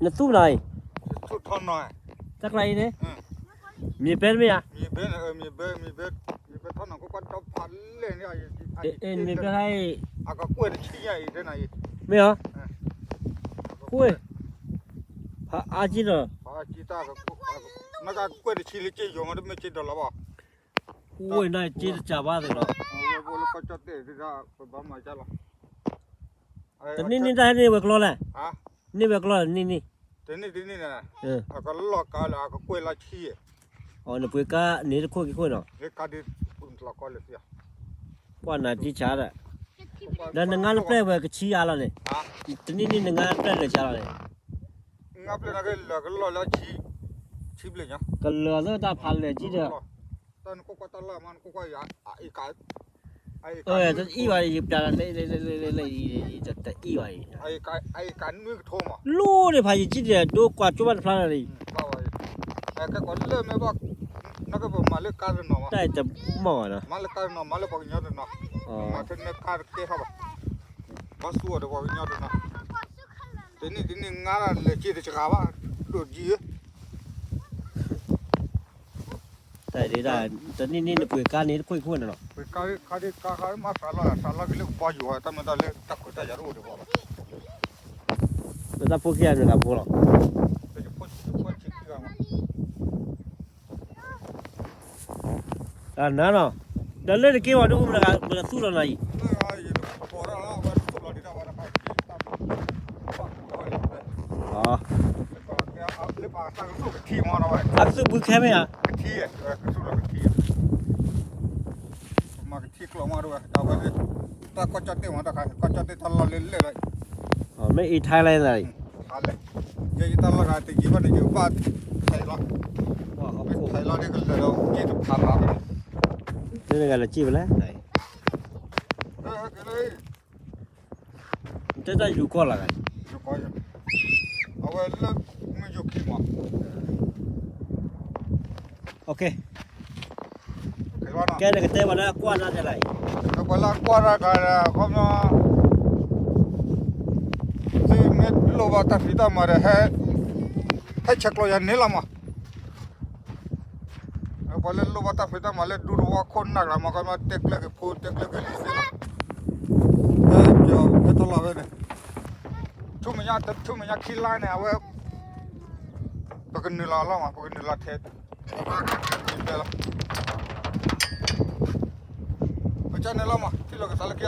နသူၣ်နီၤအံၤ, တၢ်ကျါအံၤန့ၣ်, မ့ၢ်ဘဲတမ့ၢ်ဧါ, မ့ၢ်ဘဲ, မ့ၢ်ဘဲ, မ့ၢ်ဘဲထီၣ်နီၤ ကွၢ်ကွၢ်ဒီဖးလဲၢ်န့ၣ်, မ့ၢ်ဘဲဟဲအံၤ, အကကွဲၢ်တဆံညါအံၤ, မ့ၢ်ဧါ, ကွဲၢ်, ဖးအါကံဒီး, ကွဲၢ်နီၤက့ၤတစးဘၣ်သ့ၣ်လီၤ, တနံၣ်န့ၣ်တၢ်ဟဲန့ၢ်ဝဲကျီလဲၣ်, တနံၣ်န့ၣ်တၢ်ဟဲန့ၢ်ဝဲကျီလဲၣ်, နံၣ်ဝဲကျီန့ၣ်, အကလီၤကါလၢအကကွဲၢ်လၢဆံ, နပှ့ၤကါန့ၣ်တခိၣ်ခံခိၣ်နီၤ, ကွၢ်နၤတံၢ်ဆါဒီး, ဒီးနငါတပျဲၢ်ဝဲကဆံအါလီၤန့ၣ်, တနံၣ်န့ၣ်နငါတပျဲၢ်လၢဆါလီၤန့ၣ်, ကလၢာ်သၢတၢ်ဖးလဲၢ်ကံဒီး, တအံၣ်ဘၣ် ယပျးလီၤလၢလၢလၢအံၤ, တအံၣ်ဘၣ်အံၤ, လိၣ်န့ၣ်ဖးယကံဒီး ဒိကွၢ်ကၠိဘၣ်တဖျါလီၤန့ၣ်, တၢ်တမီၢ်ဘၣ်နီၤ, မၤလၢကါတနီၤ, မၤလၢပှၤကညီတနီၤ, မၤထဲန့ၣ်ကါတကဲထီၣ်ဘၣ်, ဘၣ်သူအီၤဒီးပှၤကညီတနီၤ, တနံၣ်တနံၣ်ငါဒၣ်လဲၤက့ၤတစှၤဘၣ်, ဒိၣ်ကံဧၢ တၢ်ဒ်ဒၣ်, တနံၣ်န့ၣ်နပှ့ၤကါန့ၣ်တခိၣ်ခိၣ်န့ၣ်လီၤ, ပှ့ၤကါခါဒ်ကါခါမ့ၢ်စးလီၤ စးလီၤက့ၤလၢပဘီယူၤ တၢ်မ့ၢ်တၢ်လၢတၢ်ခွဲးတၢ်ယာ်တအိၣ်ဒံးဘၣ်, လၢတၢ်ဖိခံဂၤမ့ၢ်တၢ်ဖိလီၤ, တနၤနီၤ, ဒီးလၢတက့ၢ်ဝဲဒၣ် ပကသူၣ်လီၤနၤအံၤ အသုးဘုခဲမ့ၢ်ဧါ, မၤကထံကျိမးတဝဲ တၢ်ကီၢ်ကၠီၣ်တဲၣ်မးတခါ ကီၢ်ကၠီၣ်တဲၣ်တၢ်လီၢ်လၢလဲၣ်လီၤ, မ့ၢ်အံၤထဲလဲၣ်, ယတၢ်လီၢ်ဂၤတယံၤဘၣ်တယံၤဘၣ်, ထဲလီၤ, ထဲလီၤဒ်ကလၢာ်ဒီးက့ၤတဖးဘၣ်, တဂၤလၢကံၣ်ဝဲလဲၣ်, တဲတၢ်ယူၤကီၢ်လီၤ, အဝဲလၢမုၢ်ယူၤခံမး, ကဲနကတဲပှၤလၢအကွၢ်တၢ်တဲလၢအံၤ, ပှၤလၢအကွၢ်တၢ်တခါဒီး ခီပညီ သုမ့ၢ်လိၣ်ဘၣ်တၢ်ဖံးတၢ်မၤဒီး ဟဲဆဲးကျိးယၤန့ၣ်လီၤမး, ပှၤလၢလိၣ်ဘၣ်တၢ်ဖံးတၢ်မၤလၢဒူသဝီခိၣ်နၢ်ကျါမး ခီပညီတဲကျၢၤက့ၤဖိ တဲကျၢၤက့ၤလံသ့လီၤ, ဟဲတလီၤဝဲန့ၣ်, ဆူမဲာ်ညါ ဆူမဲာ်ညါခံလါန့ၣ် အဝဲ ပကနုာ်လီၤလီၤမး ပကနုာ်လီၤထဲ တဲလီၤ, ပကန့ၣ်လီၤမး ထံၣ်လိာ်က့ၤသးလၢခံအီၤ,